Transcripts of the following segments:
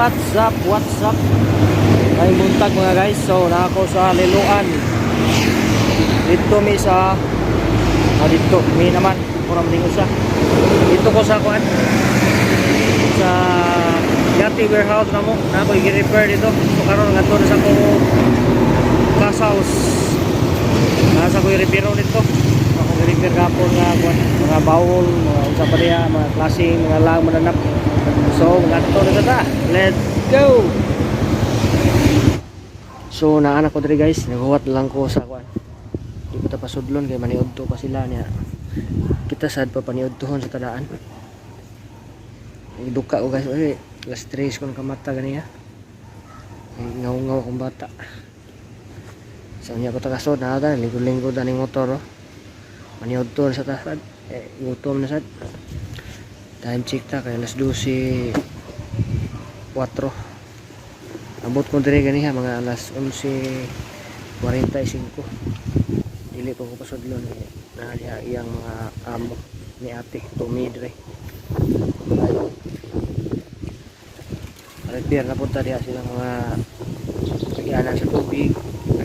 What's up? What's up? Ay buntag, mga guys. So na ako sa Liloan. Dito mi sa dito mi naman kurang ding usa. Dito ko sa kuan sa Yati warehouse na mo. Na ako i-repair dito. So karon ngadto na sa ko Casals. Nasa ko i-repair dito. Ako i-repair gapon nga kuan mga bowl, mga unsa pa diha, mga klaseng mga lang mananap. So ngadto na ta. Let's go. So naana ko diri, guys, naghuwat lang ko sa kuan. Di ko ta pasudlon kay maniudto pa sila niya. Kita sad pa paniudtohon sa tadaan. Duka ko, guys, oy, alas 3 kon kamata ganiya. Ngaw-ngaw akong bata. So niya ko tagasod na ta, lingkod-lingkod aning motor oh. Maniudto na sa tasad. Eh, gutom na sad. Time check ta kay alas 12:04. Abot ko diri ganiha mga alas 11:45. Dili pa ko pasudlon eh, na diha iyang mga amo ni ate Tumi diri. Repair na punta diha silang mga agianan sa tubig,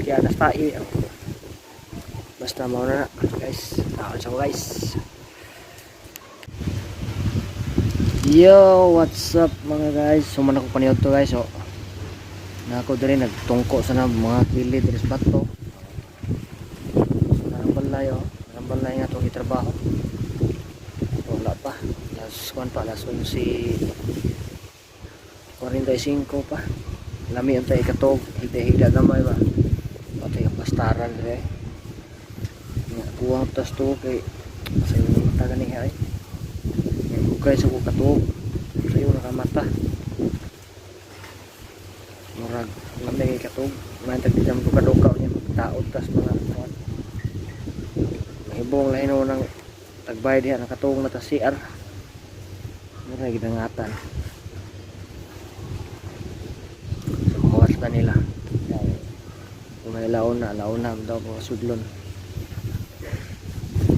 agianan sa tai. Basta mao na, guys. Taon sa ko, guys. Yo, what's up, mga guys? Suman ako paniod to, guys. Oh. Na ako diri nagtungko sa na mga kilid diri sa bato. So, narang balay oh. Narang balay nga itong gitrabaho. Wala pa. Alas 1 pa, alas 11:45 pa. Lami ang tayo ikatog. Higda-higda gamay ba. Patay ang plastaran diri. Nga, kuwang tas to kay sa iyong mata gani ay. Nga, sa ko katuog. Sa iyong nakamata. Murag lami kay katog. Man tag di duka-duka niya magtaod tas mga kuwan. Mahibong lain ng tagbay diha nakatuong na ta CR. Murag gidangatan. So mawas na nila. Kung may laon na daw mga sudlon.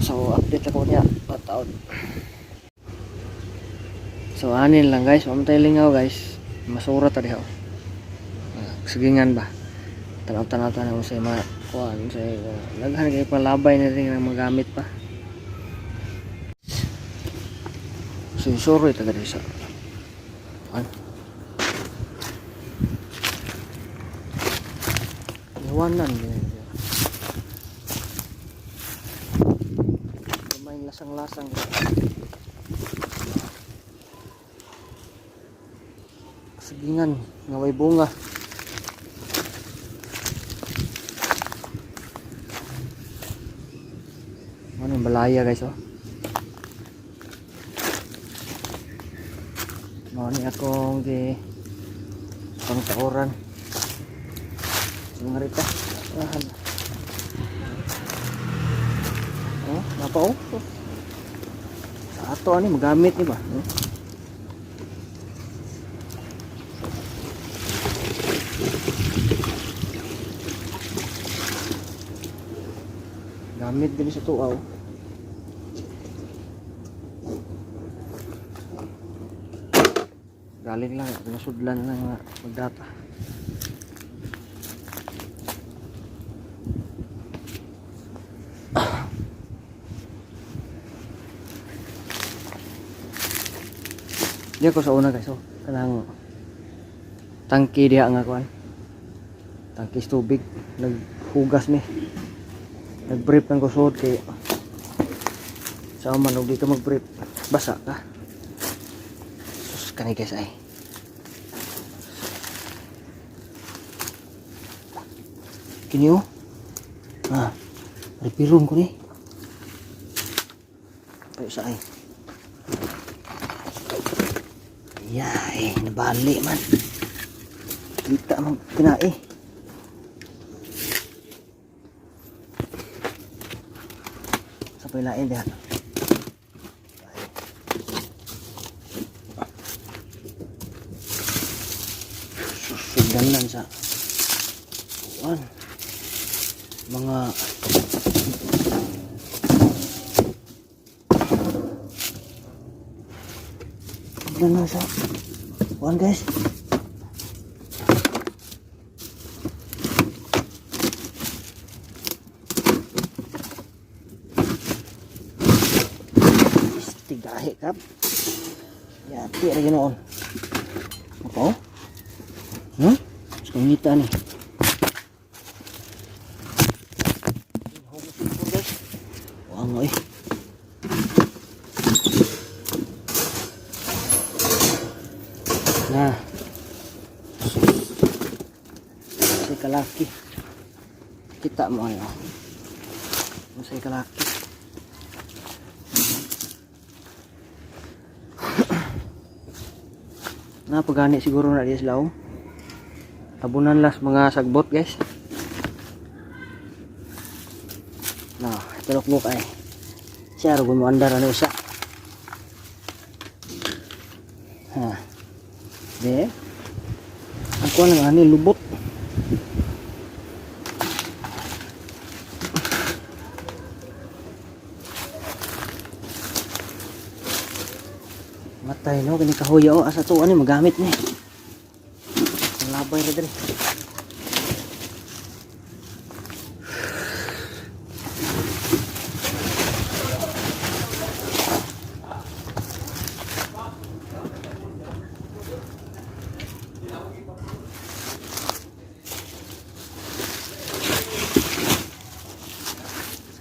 So update ako niya pataod. So anin lang, guys, mamatay lingaw, guys. Masura ta diha. Oh. Ah, sagingan ba? Tanaw-tanaw tanaw sa mga kuan sa daghan kay palabay na rin ang magamit pa. So suro ito diri sa kuan. Iwanan ganyan. Gamay lasang-lasang. Sagingan nga way bunga. Ano yung balaya, guys, oh. Mao ni akong gi pangtauran. Sa mga rita. Ah, oh, napa oh. Sa ato ani magamit ni ba? Oh. Gamit din sa tuaw. Galing lang, nasudlan lang nga magdata. Di ako sa una, guys, oh. Kanang tangki diha nga kuan. Tangki sa tubig. Naghugas mi. Nag-brief ng kusod kay sa man og di ka mag-brief, basa ka. Sus kani, guys, ay. Kini oh. Ah. Repiron ko ni. Tayo sa ay. Yay, nabali man. Kita mo kinae. Sa pilain diha. Susudanan sa kuan. Mga na sa kuan, guys. Tahi kap. Yati ra ginoon. Ako? Mas ngita ni. Wang eh. Nah. Si kalaki. Kita mo ano. Sa kalaki. Napagani siguro na diya sila oh. Tabunan las mga sagbot, guys. Na, tulok ay. Siya ro mo andar ano usa. Ha. De. Ako lang ani lubot. Matay no kini kahoya oh, asa to ani magamit ni. Ang labay ra diri.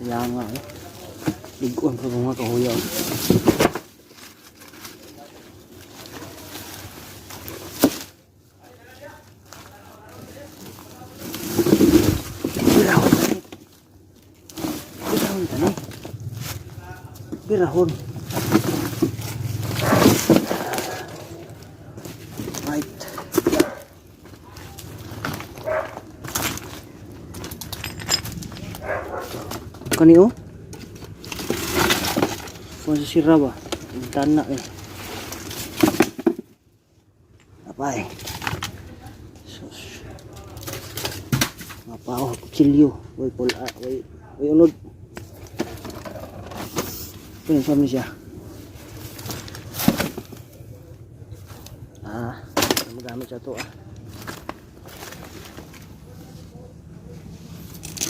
Sayang nga eh. Liguan pa mga kahoya oh. Birahon tani. Birahon tani. Birahon. Right. Kani oh. Kung sa sira ba? Tana eh. Apay. Sus. Mga pao, kutsilyo. Way pula, way, way unod. Ito yung siya. Ah, magamit sa to ah.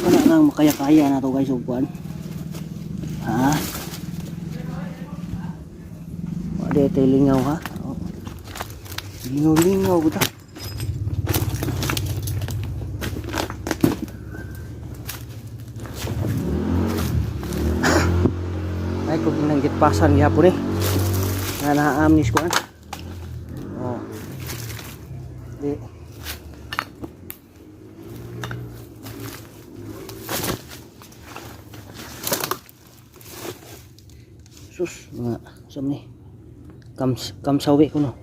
Wala nang makaya-kaya na to, guys, ug kuan. Ha? Wala tayo lingaw ha. Oh. Lingaw-lingaw ko ta. Ay, kung inang gitpasan gihapon eh. Nga naam ni kuan. Oh. Di. Sus, mga sam ni. Kam kamsawi ko no.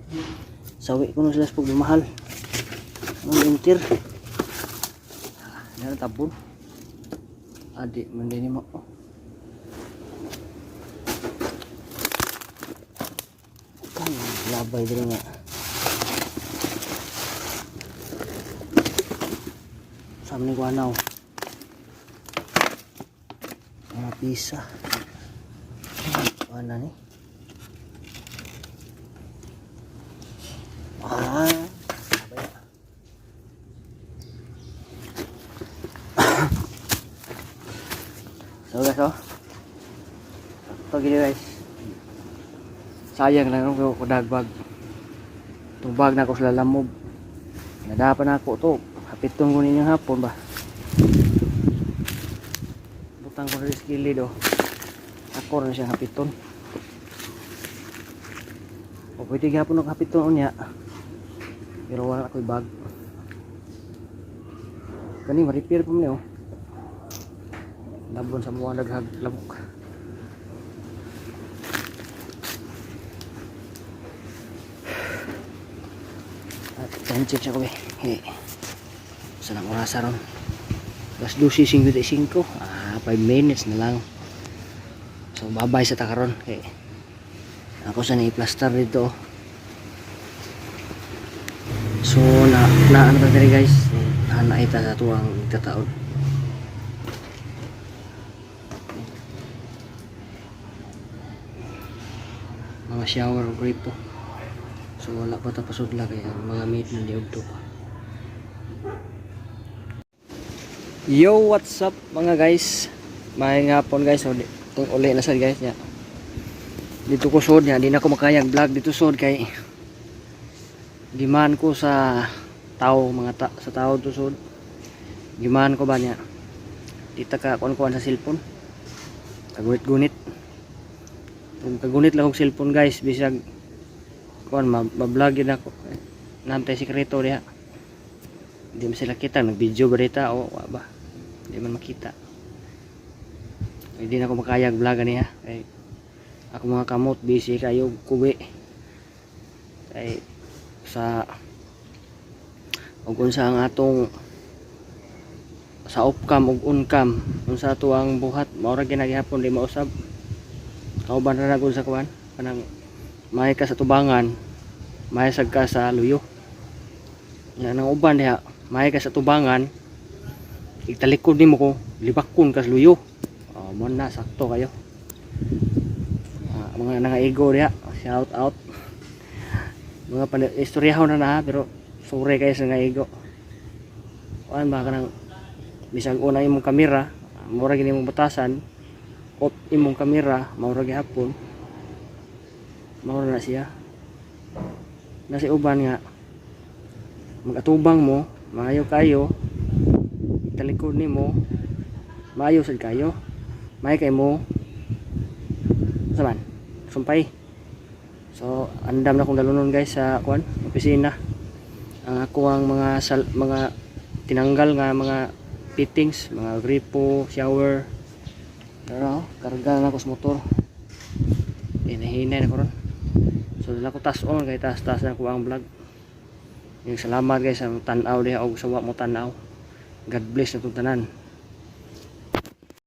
Sawi ko no sila sa pagmamahal. Ang intir. Ah, yan tabon. Adi man din mo. Oh. Kan labay diri nga. Sam ni kuanaw. Mga pisa. Ano ni? Ah. Labay na. So guys, oh. Ito gini, guys. Sayang lang ko kudagbag. Itong bag na ako sa Lalamove. Nadapan na ako to. Hapiton ko ninyong hapon ba. Butang ko sa gilid oh. Ako rin siya hapiton. O pwede gihapon ako hapiton unya. Pero wala ako'y bag. Kani ma-repair pa man oh. Labon sa mga daghag lamok. At time check siya ko eh. Hey. Sa nang orasa ron. Alas 12:55. Ah, 5 minutes na lang. So babay sa takaron. Hey. Ako sa ni-plaster dito. Oh. So na na ano ta diri, guys. Na ita sa tuwang tataon. Mga shower o gripo. So wala pa ta pasudla kay ang mga mate na diudto pa. Yo, what's up mga guys? May hapon, guys. Uli, itong uli na sa guys niya. Dito ko sud niya, di na ko makayag vlog dito sud kay giman ko sa tao, mga ta, sa tao to sud. Giman ko ba niya? Di ta ka kuan-kuan sa cellphone. Kagunit-gunit. Kung kagunit lang og cellphone, guys, bisag kuan ma-vlog yun ako. Namtay sikreto diha. Di man sila kita nag-video ba dita o wa ba? Di man makita. Hindi na ako makayag vlog ani ha. Kay ako mga kamot busy kayo kuwi. Kay sa ug unsa ang atong sa off cam ug on cam, unsa ato ang buhat, mao ra ginagihapon, di mausab. Kauban ra na sa kuan, kanang may ka sa tubangan, may sad ka sa luyo. Yan ang uban diha, may ka sa tubangan, italikod nimo ko, libakon ka sa luyo. Oh, mo na sakto kayo. Ah, mga nangaigo diha, shout out. Mga pan istoryahon na na ha, pero sorry kayo sa nangaigo. Kuan ba, kanang bisag una imong kamera, mura gini imong batasan, off imong kamera, mao ra gihapon. Mao na siya. Nasi uban nga magatubang mo, maayo kayo, talikod nimo, maayo sad kayo. May kay mo sa man, sumpay. So, andam na kong dalunon, guys, sa kuan, opisina. Ang ako ang mga sal, mga tinanggal nga mga fittings, mga gripo, shower. Pero karga na ako sa motor. Hinahinay na ko ron. So dala ko tas on kay tas tas na ko ang vlog. Yung salamat, guys, sa tan-aw diha og sa wa mo tan-aw. God bless na itong tanan.